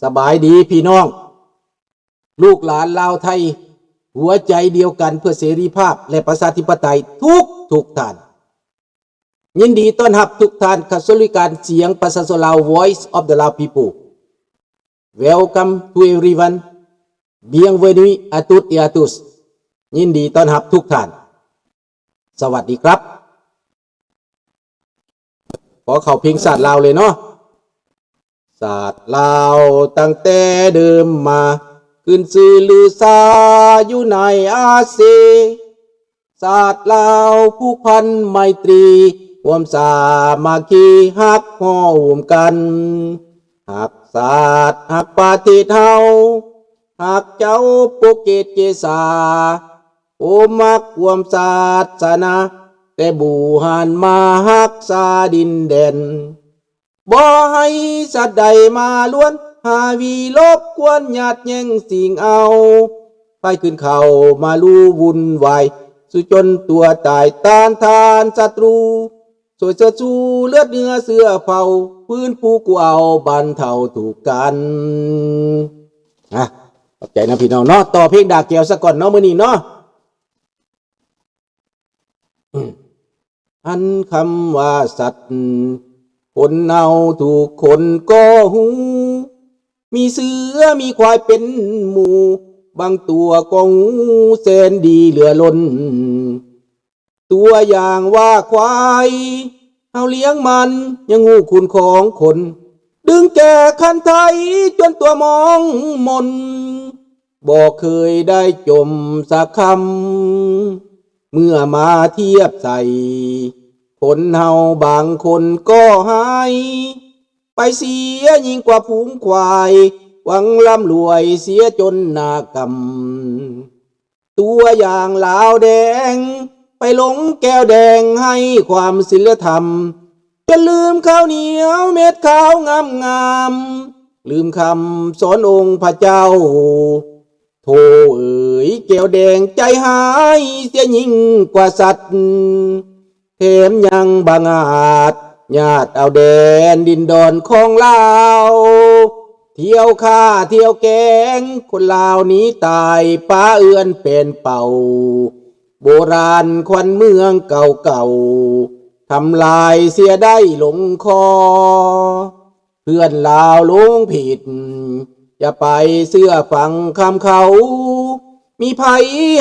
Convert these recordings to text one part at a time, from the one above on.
ສະບາຍດີພີ່ນ້ອງ ລູກຫຼານລາວໄທ ຫົວໃຈດຽວກັນເພື່ອເສລີພາບ ແລະ ປະຊາທິປະໄຕ ທຸກໆທ່ານ. ຍິນດີຕ້ອນຮັບທຸກທ່ານເຂົ້າສູ່ລາຍການສຽງປະຊາຊົນລາວ Voice of the Lao People. Welcome to everyone. Bienvenue à toutes et à tous. ຍິນດີຕ້ອນຮັບທຸກທ່ານ. ສະຫວັດດີຄັບ. ຂໍເຂົ້າເພງຊາດລາວເລີຍເນາະ. ຊາດລາວຕັ້ງແຕ່ເດີມມາ ຂຶ້ນຊື່ລືຊາຢູ່ໃນອາເຊ. ຊາດລາວຜູກພັນໄມຕຣີ ຮ່ວມສາມັກຄີຮັກຫໍ່ຫຸ້ມກັນ. ຮັກຊາດຮັກປະເທດເຮົາ ຮັກເຈົ້າໂປຣຕຸເກດເກສາ ໂອ ມັກຮ່ວມສາສະໜາ ແຕ່ບູຮານມາຮັກສາດິນແດນ. ບໍ່ໃຫ້ສັດໃດມາລວນ ຫາວິລົບກວນ ຍາດແຍ່ງຊິງເອົາ ໄປຂຶ້ນເຂົ້າມາລຸວຸ່ນວາຍ ສູ້ຈົນຕົວຕາຍ ຕ້ານທານສັດຕູ ຊ່ວຍເຊີດຊູເລືອດເນື້ອເຊື້ອເຜົ່າ ຟື້ນຟູກູ້ເອົາບັນເທົາທຸກກັນ. ນະ ຂອບໃຈນະພີ່ນ້ອງເນາະ. ຕໍ່ເພງດາກແກ້ວສາກ່ອນເນາະ ມື້ນີ້ເນາະ. ອັນຄຳວ່າສັດ ຄົນເຮົາທຸກຄົນກໍຮູ້ ມີເສືອມີຄວາຍເປັນໝູ່ ບາງຕົວກໍຮູ້ແສນດີເຫຼືອລົ້ນ. ຕົວຢ່າງວ່າຄວາຍ ເຮົາລ້ຽງມັນຍັງຮູ້ຄຸນຂອງຄົນ ດຶງແກ່ຄັນໄທຈົນຕົວມອງມົນ ບໍ່ເຄີຍໄດ້ຈົ່ມສັກຄຳ. ເມື່ອມາທຽບໃສ່ ຄົນເຮົາບາງຄົນກໍຮ້າຍ ໄປເສຍຍິ່ງກວ່າຝູງຄວາຍ ຫວັງລ່ຳລວຍເສຍຈົນນາກຳ. ຕົວຢ່າງລາວແດງ ໄປຫຼົງແກ້ວແດງໃຫ້ຄວາມສິນລະທຳ ຈົນລືມເຂົ້າໜຽວເມັດຂາວງາມໆ ລືມຄຳສອນອົງພະເຈົ້າ. ໂທເອີຍ ແກ້ວແດງໃຈຮ້າຍເສຍຍິ່ງກວ່າສັດ ແຖມຍັງບັງອາດຍາດເອົາແດນດິນດອນຂອງລາວ ທ່ຽວຂ້າທ່ຽວແກງ ຄົນລາວໜີຕາຍ ປະເອື້ອນແປນເປົ່າ ໂບລານຂວັນເມືອງເກົ່າໆ ທຳລາຍເສຍໄດ້ລົງຄໍ. ເພື່ອນລາວຫຼົງຜິດ ຢ່າໄປເຊື່ອຟັງຄຳເຂົາ ມີໃຜ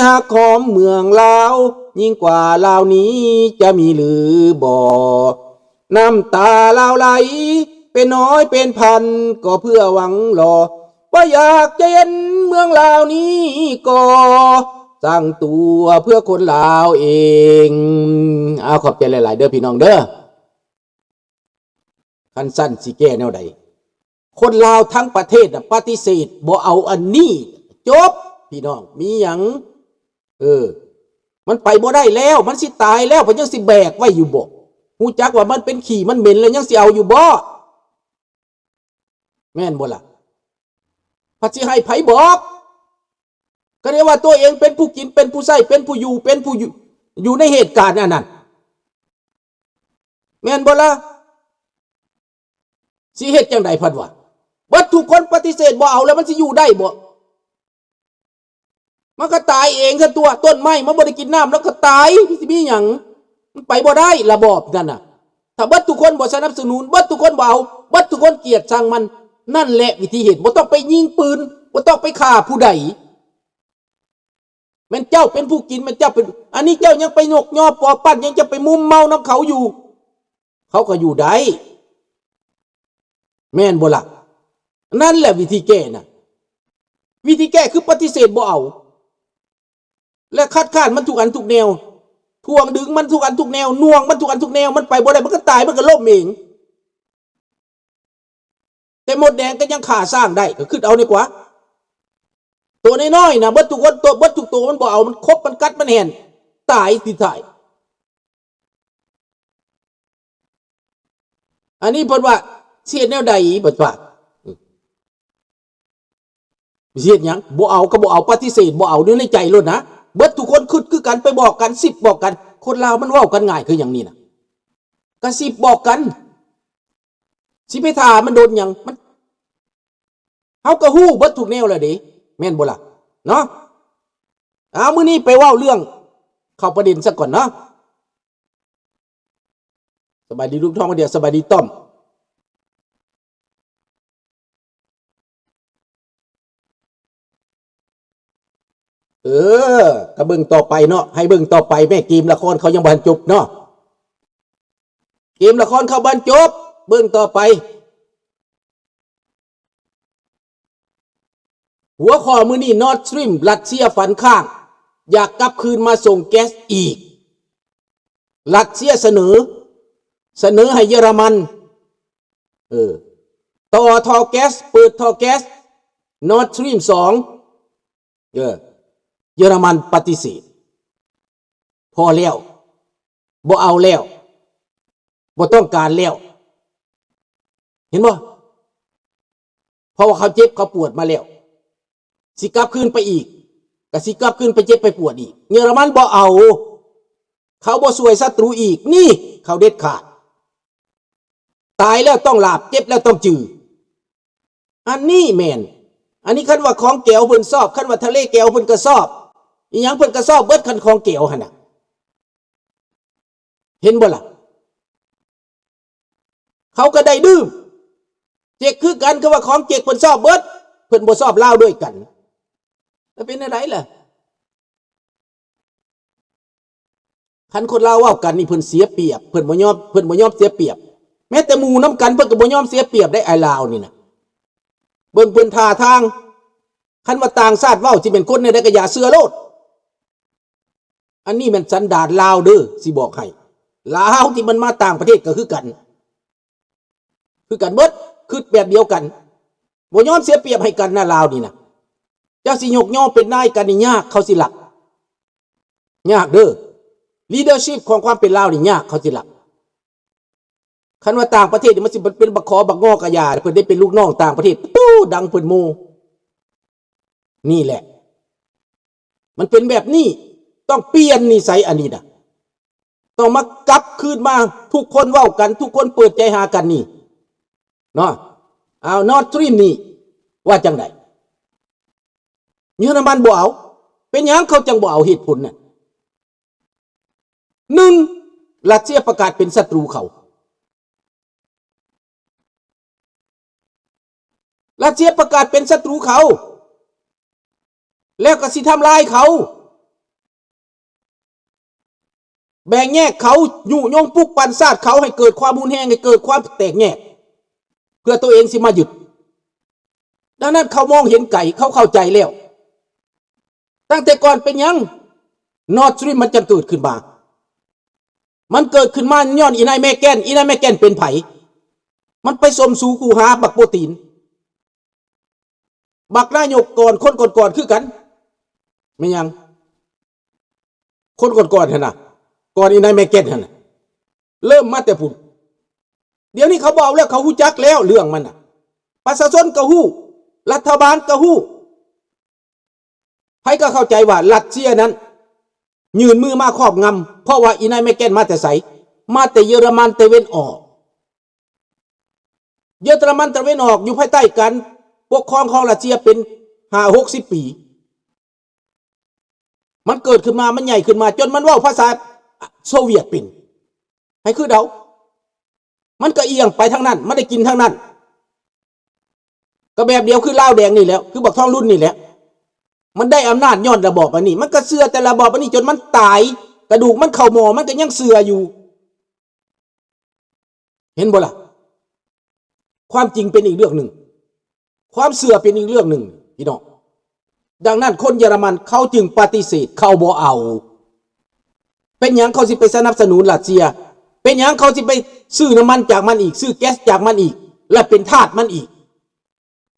ຮັກຫອມເມືອງລາວ ຍິ່ງກວ່າລາວນີ້ຈະມີຫຼືບໍ່? ນ້ຳຕາລາວໄຫຼເປັນຮ້ອຍເປັນພັນ ກໍເພື່ອຫວັງລໍ ວ່າຢາກຈະເຫັນເມືອງລາວນີ້ກໍສ້າງຕົວເພື່ອຄົນລາວເອງ. ເອົາ ຂອບໃຈຫຼາຍໆເດີພີ່ນ້ອງເດີ. ຄັນຊັ້ນຊິແກ້ແນວໃດ? ຄົນລາວທັງປະເທດນະ ປະຕິເສດບໍ່ເອົາອັນນີ້ ຈົບ ພີ່ນ້ອງ. ມີຫຍັງ? ເອີ ມັນໄປບໍ່ໄດ້ແລ້ວ ມັນຊິຕາຍແລ້ວ ເພິ່ນຍັງຊິແບກໄວ້ຢູ່ບໍ່? ຮູ້ຈັກວ່າມັນເປັນຂີ້ມັນເໝັນແລ້ວ ຍັງຊິເອົາຢູ່ບໍ່? ແມ່ນບໍ່ລະ? ພັດຊິໃຫ້ໃຜບອກ? ກໍໄດ້ວ່າຕົວເອງເປັນຜູ້ກິນ ເປັນຜູ້ໃຊ້ ເປັນຜູ້ຢູ່ ເປັນຜູ້ຢູ່ ຢູ່ໃນເຫດການອັນນັ້ນ ແມ່ນບໍ່ລະ? ຊິເຮັດຈັ່ງໃດພັດວ່າ ເບິດທຸກຄົນປະຕິເສດບໍ່ເອົາ ແລ້ວມັນຊິຢູ່ໄດ້ບໍ່? ມັນກໍຕາຍເອງຊັ້ນຕົວະ ຕົ້ນໄມ້ມັນບໍ່ໄດ້ກິນນ້ຳ ແລ້ວກໍຕາຍ ມັນຊິມີຫຍັງ? ມັນໄປບໍ່ໄດ້ລະບອບນັ້ນນະ. ຖ້າເບິດທຸກຄົນບໍ່ສະໜັບສະໜູນ ເບິດທຸກຄົນບໍ່ເອົາ ເບິດທຸກຄົນກຽດຊັງມັນ ນັ້ນແຫຼະວິທີເຮັດ. ບໍ່ຕ້ອງໄປຍິງປືນ ບໍ່ຕ້ອງໄປຂ້າຜູ້ໃດ. ແມ່ນເຈົ້າເປັນຜູ້ກິນ ແມ່ນເຈົ້າເປັນ ອັນນີ້ເຈົ້າຍັງໄປຍົກຍໍປົວປັ້ນ ຍັງຈະໄປມຸມເມົານຳເຂົາຢູ່ ເຂົາກໍຢູ່ໄດ້ ແມ່ນບໍ່ລະ? ນັ້ນແຫຼະວິທີແກ້ນະ ວິທີແກ້ຄືປະຕິເສດບໍ່ເອົາ ແລະ ຄັດຄ້ານມັນທຸກອັນທຸກແນວ ຖ່ວງດຶງມັນທຸກອັນທຸກແນວ ໜ່ວງມັນທຸກອັນທຸກແນວ ມັນໄປບໍ່ໄດ້ ມັນກໍຕາຍ ມັນກໍລົ້ມເອງ. ແຕ່ມົດແດງກໍຍັງຂ້າຊ້າງໄດ້ ກໍຄິດເອົານີ້ກວ່າ. ໂຕນ້ອຍໆນະ ເບິດທຸກຄົນ ໂຕ ເບິດທຸກໂຕມັນບໍ່ເອົາ ມັນຄົບ ມັນກັດ ມັນແຫ່ນ ຕາຍສຸດທ້າຍ. ອັນນີ້ເພິ່ນວ່າຊິເຮັດແນວໃດ ເພິ່ນວ່າ ຊິເຮັດຫຍັງ? ບໍ່ເອົາກໍບໍ່ເອົາ ປະຕິເສດບໍ່ເອົາ ຢູ່ໃນໃຈໂລດນະ. ເບິດທຸກຄົນຄິດຄືກັນ ໄປບອກກັນ ສິບບອກກັນ. ຄົນລາວມັນເວົ້າກັນງ່າຍຄືຫຍັງນີ້ນະ ກະສິບບອກກັນ ຊິໄປຖ້າມັນດົນຫຍັງ? ມັນ າກໍຮູ້ເບິດທຸກແນວແລ້ວເດ້ ແມ່ນບໍ່ລະ? ເນາະ ເອົາ ມື້ນີ້ໄປເວົ້າເລື່ອງເຂົ້າປະເດັນຊະກ່ອນເນາະ. ສະບາຍດີລຸງທອງຄົນດຽວ ສະບາຍດີຕ້ອມ. ເອີ ກໍເບິ່ງຕໍ່ໄປເນາະ ໃຫ້ເບິ່ງຕໍ່ໄປແມ້ ເກມລະຄອນເຂົາຍັງບໍ່ທັນຈົບເນາະ ເກມລະຄອນເຂົາບໍ່ທັນຈົບ ເບິ່ງຕໍ່ໄປ. ຫົວຂໍ້ມື້ນີ້ Nord Stream ຣັດເຊຍຝັນຄ້າງ ຢາກກັບຄືນມາສົ່ງແກັສອີກ. ຣັດເຊຍສະເໜີ ສະເໜີໃຫ້ເຢຍລະມັນ ເອີ ຕໍ່ທໍ່ແກັສ ເປີດທໍ່ແກັສ Nord Stream ສອງ ເອີ ເຢຍລະມັນປະຕິເສດ ພໍແລ້ວ ບໍ່ເອົາແລ້ວ ບໍ່ຕ້ອງການແລ້ວ ເຫັນບໍ່? ເພາະວ່າເຂົາເຈັບເຂົາປວດມາແລ້ວ ຊິກັບຄືນໄປອີກ ກໍຊິກັບຄືນໄປເຈັບໄປປວດອີກ. ເຢຍລະມັນບໍ່ເອົາ ເຂົາບໍ່ຊ່ວຍສັດຕູອີກ ນີ້ ເຂົາເດັດຂາດ. ຕາຍແລ້ວຕ້ອງຫຼາບ ເຈັບແລ້ວຕ້ອງຈື່ ອັນນີ້ແມ່ນ. ອັນນີ້ຄັນວ່າຂອງແກວເພິ່ນຊອບ ຄັນວ່າທະເລແກວເພິ່ນກໍຊອບ ອີຫຍັງເພິ່ນກໍຊອບເບິດ ຄັນຂອງແກວຫັ້ນນະ ເຫັນບໍ່ລະ? ເຂົາກໍໄດ້ດື່ມ ເຈັກຄືກັນ ຄືວ່າຂອງເຈັກເພິ່ນຊອບເບິດ ເພິ່ນບໍ່ຊອບລາວດ້ວຍກັນ ແລ້ວເປັນແນວໃດລະ? ຄັນຄົນລາວເວົ້າກັນນີ້ ເພິ່ນເສຍປຽບ ເພິ່ນບໍ່ຍອມ ເພິ່ນບໍ່ຍອມເສຍປຽບ ແມ້ແຕ່ໝູ່ນຳກັນເພິ່ນກໍບໍ່ຍອມເສຍປຽບໄດ໋ ອ້າຍລາວນີ້ນະ ເບິ່ງເພິ່ນທ່າທາງ ຄັນວ່າຕ່າງຊາດເວົ້າ ຊິເປັນຄົນແນວໃດກໍຢ່າເຊື່ອໂລດ. ອັນນີ້ແມ່ນສັນດານລາວເດີ ຊິບອກໃຫ້ ລາວທີ່ມັນມາຕ່າງປະເທດກໍຄືກັນ ຄືກັນເບິດ ຄິດແບບດຽວກັນ ບໍ່ຍອມເສຍປຽບໃຫ້ກັນນະ ລາວນີ້ນະ. ເຈົ້າຊິຍົກຍໍເປັນນາຍກັນນີ້ຍາກ ເຂົາຊິຮັບ ຍາກເດີ leadership ຂອງຄວາມເປັນລາວນີ້ຍາກ ເຂົາຊິຮັບ. ຄັນວ່າຕ່າງປະເທດນີ້ ມັນຊິເປັນບັກຂໍບັກງໍກະຢ່າ ເພິ່ນໄດ້ເປັນລູກນ້ອງຕ່າງປະເທດ ໂອ້ ດັງເພິ່ນໂມ ນີ້ແຫຼະ ມັນເປັນແບບນີ້ ຕ້ອງປ່ຽນນິໄສອັນນີ້ນະ ຕ້ອງມາກັບຄືນມາ ທຸກຄົນເວົ້າກັນ ທຸກຄົນເປີດໃຈຫາກັນນີ້ເນາະ. ເອົາ Nord Stream ນີ້ວ່າຈັ່ງໃດ? ເຢຍລະມັນບໍ່ເອົາ ເປັນຫຍັງເຂົາຈັ່ງບໍ່ເອົາ? ເຫດຜົນນັ້ນ ໜຶ່ງ ຣັດເຊຍປະກາດເປັນສັດຕູເຂົາ ຣັດເຊຍປະກາດເປັນສັດຕູເຂົາ ແລ້ວກໍຊິທຳລາຍເຂົາ ແບ່ງແຍກເຂົາ ຍຸຍົງປຸກປັ່ນຊາດເຂົາໃຫ້ເກີດຄວາມຮຸນແຮງ ໃຫ້ເກີດຄວາມແຕກແຍກ ເພື່ອໂຕເອງຊິມາຍຶດ. ດັ່ງນັ້ນເຂົາມອງເຫັນໄກ ເຂົາເຂົ້າໃຈແລ້ວ. ຕັ້ງແຕ່ກ່ອນເປັນຫຍັງ Nord Stream ມັນຈັ່ງເກີດຂຶ້ນມາ? ມັນເກີດຂຶ້ນມາຍ້ອນອີນາຍແມກເກັນ. ອີນາຍແມກເກັນເປັນໃຜ? ມັນໄປສົມສູ່ຄູ່ຫາບັກໂປຕີນ. ບັກນາຍົກກ່ອນ ຄົນກ່ອນໆຄືກັນ. ແມ່ນຫຍັງ? ຄົນກ່ອນໆຫັ້ນນະ ກ່ອນອີນາຍແມກເກັນຫັ້ນນະ ເລີ່ມມາແຕ່ພຸ້ນ. ດຽວນີ້ເຂົາບໍ່ເອົາແລ້ວ ເຂົາຮູ້ຈັກແລ້ວເລື່ອງມັນນະ ປະຊາຊົນກໍຮູ້ ລັດຖະບານກໍຮູ້. ໃຜກໍເຂົ້າໃຈວ່າຣັດເຊຍນັ້ນຍື່ນມືມາຄອບງຳ ເພາະວ່າອີນາຍແມກເກັນມາແຕ່ໃສ? ມາແຕ່ເຢຍລະມັນຕາເວັນອອກ. ເຢຍລະມັນຕາເວັນອອກຢູ່ພາຍໃຕ້ການປົກຄອງຂອງຣັດເຊຍເປັນຫ້າຫົກສິບປີ. ມັນເກີດຂຶ້ນມາ ມັນໃຫຍ່ຂຶ້ນມາ ຈົນມັນເວົ້າພາສາໂຊວຽດເປັນ. ໃຫ້ຄິດເອົາ ມັນກະອຽງໄປທາງນັ້ນ ມັນໄດ້ກິນທາງນັ້ນ. ກະແບບດຽວຄືລາວແດງນີ້ແຫຼະ ຄືບັກທອງລຸນນີ້ແຫຼະ. ມັນໄດ້ອຳນາດຍ້ອນລະບອບອັນນີ້ ມັນກະເຊື່ອແຕ່ລະບອບອັນນີ້ຈົນມັນຕາຍ ກະດູກມັນເຂົ້າໝໍ້ ມັນກະຍັງເຊື່ອຢູ່. ເຫັນບໍ່ລະ? ຄວາມຈິງເປັນອີກເລື່ອງໜຶ່ງ ຄວາມເຊື່ອເປັນອີກເລື່ອງໜຶ່ງ ພີ່ນ້ອງ. ດັ່ງນັ້ນຄົນເຢຍລະມັນເຂົາຈຶ່ງປະຕິເສດ ເຂົາບໍ່ເອົາ. ເປັນຫຍັງເຂົາຊິໄປສະໜັບສະໜູນຣັດເຊຍ? ເປັນຫຍັງເຂົາຊິໄປຊື້ນ້ຳມັນຈາກມັນອີກ ຊື້ແກັສຈາກມັນອີກ ແລະເປັນທາດມັນອີກ?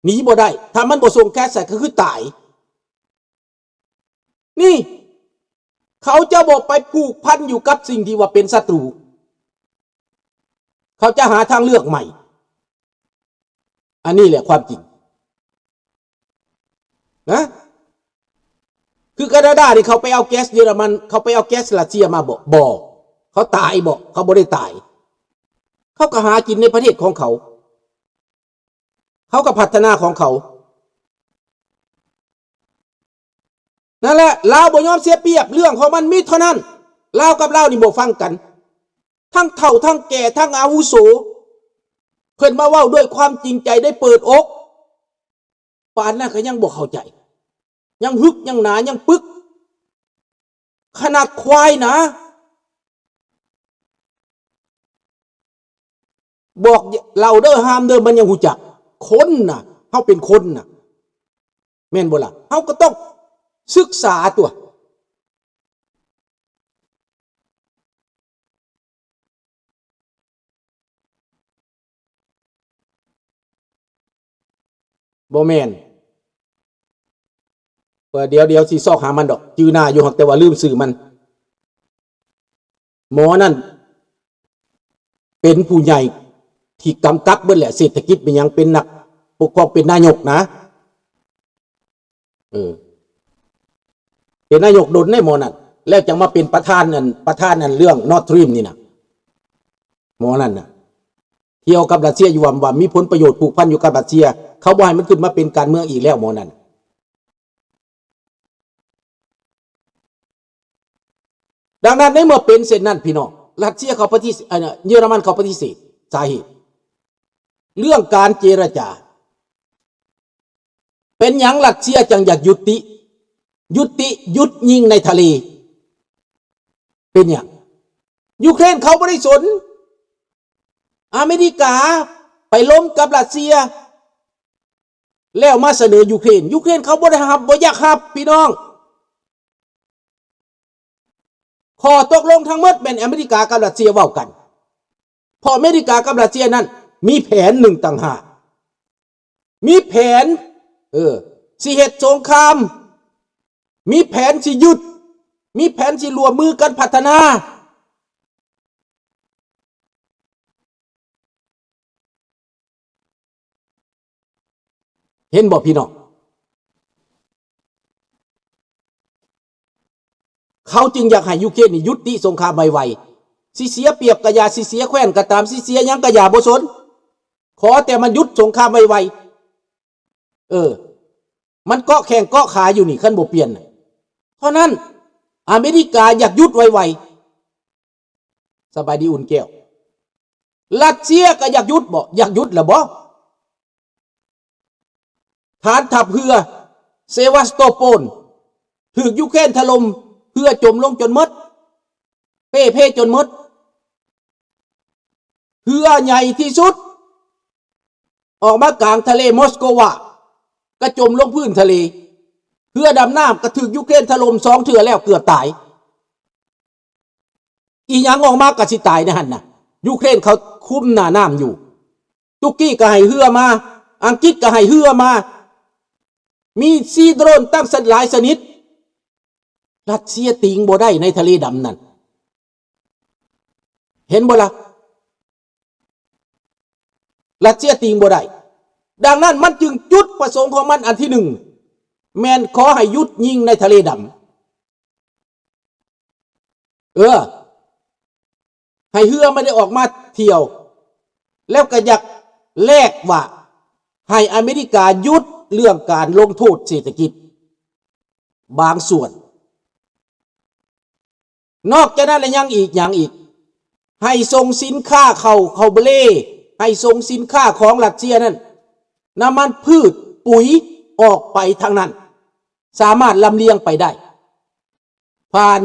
ໜີບໍ່ໄດ້ ຖ້າມັນບໍ່ສົ່ງແກັສໃສ່ກໍຄືຕາຍ. ນີ້ ເຂົາຈະບໍ່ໄປຜູກພັນຢູ່ກັບສິ່ງທີ່ວ່າເປັນສັດຕູ ເຂົາຈະຫາທາງເລືອກໃໝ່. ອັນນີ້ແຫຼະຄວາມຈິງນະ. ຄືການາດານີ້ ເຂົາໄປເອົາແກັສເຢຍລະມັນ ເຂົາໄປເອົາແກັສຣັດເຊຍມາບໍ່? ບໍ່. ເຂົາຕາຍບໍ່? ເຂົາບໍ່ໄດ້ຕາຍ. ເຂົາກໍຫາກິນໃນປະເທດຂອງເຂົາ. ເຂົາກໍພັດທະນາຂອງເຂົາ. ນັ້ນແຫຼະ ລາວບໍ່ຍອມເສຍປຽບ ເລື່ອງຂອງມັນມີເທົ່ານັ້ນ. ລາວກັບລາວນີ້ບໍ່ຟັງກັນ ທັງເຖົ້າທັງແກ່ທັງອາວຸໂສ ເພິ່ນມາເວົ້າດ້ວຍຄວາມຈິງໃຈ ໄດ້ເປີດອົກ ປານນັ້ນກໍຍັງບໍ່ເຂົ້າໃຈ ຍັງຫຶກຍັງໜາຍັງປຶກ ຂະໜາດຄວາຍນະ ບອກເລົ່າເດີ ຫ້າມເດີ ມັນຍັງຮູ້ຈັກ. ຄົນນະ ເຮົາເປັນຄົນນະ ແມ່ນບໍ່ລະ? ເຮົາກໍຕ້ອງສຶກສາຕົວະ. ບໍ່ແມ່ນ ວ່າດຽວ ດຽວຊິຊອກຫາມັນດອກ ຈື່ໜ້າຢູ່ ຫາກແຕ່ວ່າລືມຊື່ມັນ. ໝໍນັ້ນເປັນຜູ້ໃຫຍ່ທີ່ກຳກັບເບິດແຫຼະ ເສດຖະກິດເປັນຫຍັງ ເປັນນັກປົກຄອງ ເປັນນາຍົກນະ. ເອີ ເປັນນາຍົກດົນໃດໝໍນັ້ນ ແລ້ວຈັ່ງມາເປັນປະທານອັນ ປະທານອັນເລື່ອງ Nord Stream ນີ້ນະ. ໝໍນັ້ນນະ ທ່ຽວກັບຣັດເຊຍຢູ່ວ່າ ວ່າມີຜົນປະໂຫຍດຜູກພັນຢູ່ກັບຣັດເຊຍ ເຂົາບໍ່ໃຫ້ມັນຂຶ້ນມາເປັນການເມືອງອີກແລ້ວ ໝໍນັ້ນ. ດັ່ງນັ້ນ ໃນເມື່ອເປັນເຊັ່ນນັ້ນ ພີ່ນ້ອງ ຣັດເຊຍເຂົາປະຕິເສດ ເອີ ເຢຍລະມັນເຂົາປະຕິເສດ ສາເຫດ ເລື່ອງການເຈລະຈາ ເປັນຫຍັງຣັດເຊຍຈັ່ງຢາກຢຸດຕິ ຢຸດຕິ ຢຸດຍິງໃນທະເລ? ເປັນຫຍັງ? ຢູເຄຣນເຂົາບໍ່ໄດ້ສົນ. ອາເມລິກາໄປລົມກັບຣັດເຊຍ ແລ້ວມາສະເໜີຢູເຄຣນ. ຢູເຄຣນເຂົາບໍ່ໄດ້ຮັບ ບໍ່ຢາກຮັບ ພີ່ນ້ອງ. ຂໍ້ຕົກລົງທັງໝົດແມ່ນອາເມລິກາກັບຣັດເຊຍເວົ້າກັນ ເພາະອາເມລິກາກັບຣັດເຊຍນັ້ນມີແຜນໜຶ່ງຕ່າງຫາກ ມີແຜນ ເອີ ຊິເຮັດສົງຄາມ ມີແຜນຊິຍຶດ ມີແຜນຊິຮ່ວມມືກັນພັດທະນາ. ເຫັນບໍ່ພີ່ນ້ອງ? ເຂົາຈຶ່ງຢາກໃຫ້ຢູເຄຣນນີ້ຢຸດຕິສົງຄາມໄວໆ. ຊິເສຍປຽບກະຢ່າ ຊິເສຍແຄວ້ນກໍຕາມ ຊິເສຍຫຍັງກະຢ່າ ບໍ່ສົນ. ຂໍແຕ່ມັນຢຸດສົງຄາມໄວໆ. ເອີ ມັນເກາະແຂ້ງເກາະຂາຢູ່ນີ້ ຄັນບໍ່ປ່ຽນນະ. ເທົ່ານັ້ນ ອາເມລິກາຢາກຢຸດໄວໆ. ສະບາຍດີອຸ່ນແກ້ວ. ຣັດເຊຍກໍຢາກຢຸດບໍ? ຢາກຢຸດລະບໍ? ຖານທັບເຮືອເຊວາສໂຕໂປນ ຖືກຢູເຄຣນຖະຫຼົ່ມ ເຮືອຈົມລົງຈົນໝົດ ເປ່ເພຈົນໝົດ. ເຮືອໃຫຍ່ທີ່ສຸດ ອອກມາກາງທະເລ ມອສໂກວາ ກະຈົມລົງພື້ນທະເລ. ເຮືອດຳນ້ຳກະຖືກຢູເຄຣນຖະຫຼົ່ມສອງເທື່ອແລ້ວ ເກືອບຕາຍ. ອີຫຍັງອອກມາກະຊິຕາຍໃນຫັ້ນນະ. ຢູເຄຣນເຂົາຄຸມໜ້ານ້ຳຢູ່. ຕຸກກີກະໃຫ້ເຮືອມາ, ອັງກິດກະໃຫ້ເຮືອມາ. ມີຊີໂດຣນຕັ້ງຫຼາຍຊະນິດ. ຣັດເຊຍຕີງບໍ່ໄດ້ໃນທະເລດຳນັ້ນ. ເຫັນບໍ່ລະ? ຣັດເຊຍຕີງບໍ່ໄດ້. ດັ່ງນັ້ນມັນຈຶ່ງຈຸດປະສົງຂອງມັນອັນທີໜຶ່ງ ແມ່ນຂໍໃຫ້ຢຸດຍິງໃນທະເລດຳ. ເອີ ໃຫ້ເຮືອມັນໄດ້ອອກມາທ່ຽວ ແລ້ວກໍຢາກແລກວ່າ ໃຫ້ອາເມລິກາຢຸດເລື່ອງການລົງໂທດເສດຖະກິດບາງສ່ວນ. ນອກຈາກນັ້ນແລ້ວຍັງອີກ ຫຍັງອີກ? ໃຫ້ສົ່ງສິນຄ້າເຂົ້າ ເຂົ້າເບລ ໃຫ້ສົ່ງສິນຄ້າຂອງຣັດເຊຍນັ້ນ ນ້ຳມັນພືດ ປຸ໋ຍ ອອກໄປທາງນັ້ນ ສາມາດລຳລຽງໄປໄດ້ ຜ່ານ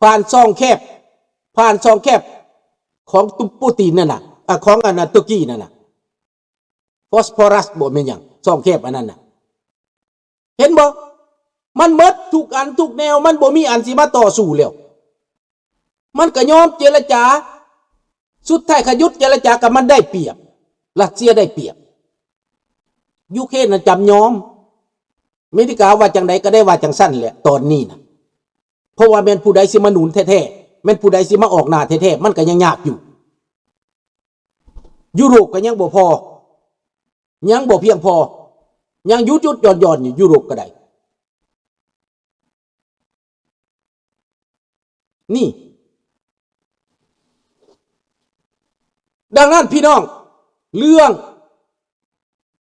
ຜ່ານຊ່ອງແຄບ ຜ່ານຊ່ອງແຄບຂອງຕຸ ປູຕີນນັ້ນນະ ອາ ຂອງອັນນັ້ນ ຕຸກກີນັ້ນນະ ຟອສຟໍຣັສບໍ ແມ່ນຫຍັງ ຊ່ອງແຄບອັນນັ້ນນະ. ເຫັນບໍ່? ມັນໝົດທຸກອັນທຸກແນວ ມັນບໍ່ມີອັນຊິມາຕໍ່ສູ້ແລ້ວ. ມັນກໍຍອມເຈລະຈາ. ສຸດທ້າຍຂະຢຸດເຈລະຈາກັບມັນໄດ້ປຽບ. ຣັດເຊຍໄດ້ປຽບ. ຢູເຄຣນນັ້ນຈຳຍອມ. ອາເມລິກາວ່າຈັ່ງໃດກໍໄດ້ວ່າຈັ່ງຊັ້ນແຫຼະຕອນນີ້ນະ. ເພາະວ່າແມ່ນຜູ້ໃດຊິມາໜູນແທ້ໆ ແມ່ນຜູ້ໃດຊິມາອອກໜ້າແທ້ໆ ມັນກໍຍັງຍາກຢູ່. ຢູໂຣບກໍຍັງບໍ່ພໍ ຍັງບໍ່ພຽງພໍ ຍັງຢຸດໆຢ່ອນໆຢູ່ ຢູໂຣບກໍໄດ້. ນີ້ ດັ່ງນັ້ນພີ່ນ້ອງ ເລື່ອງ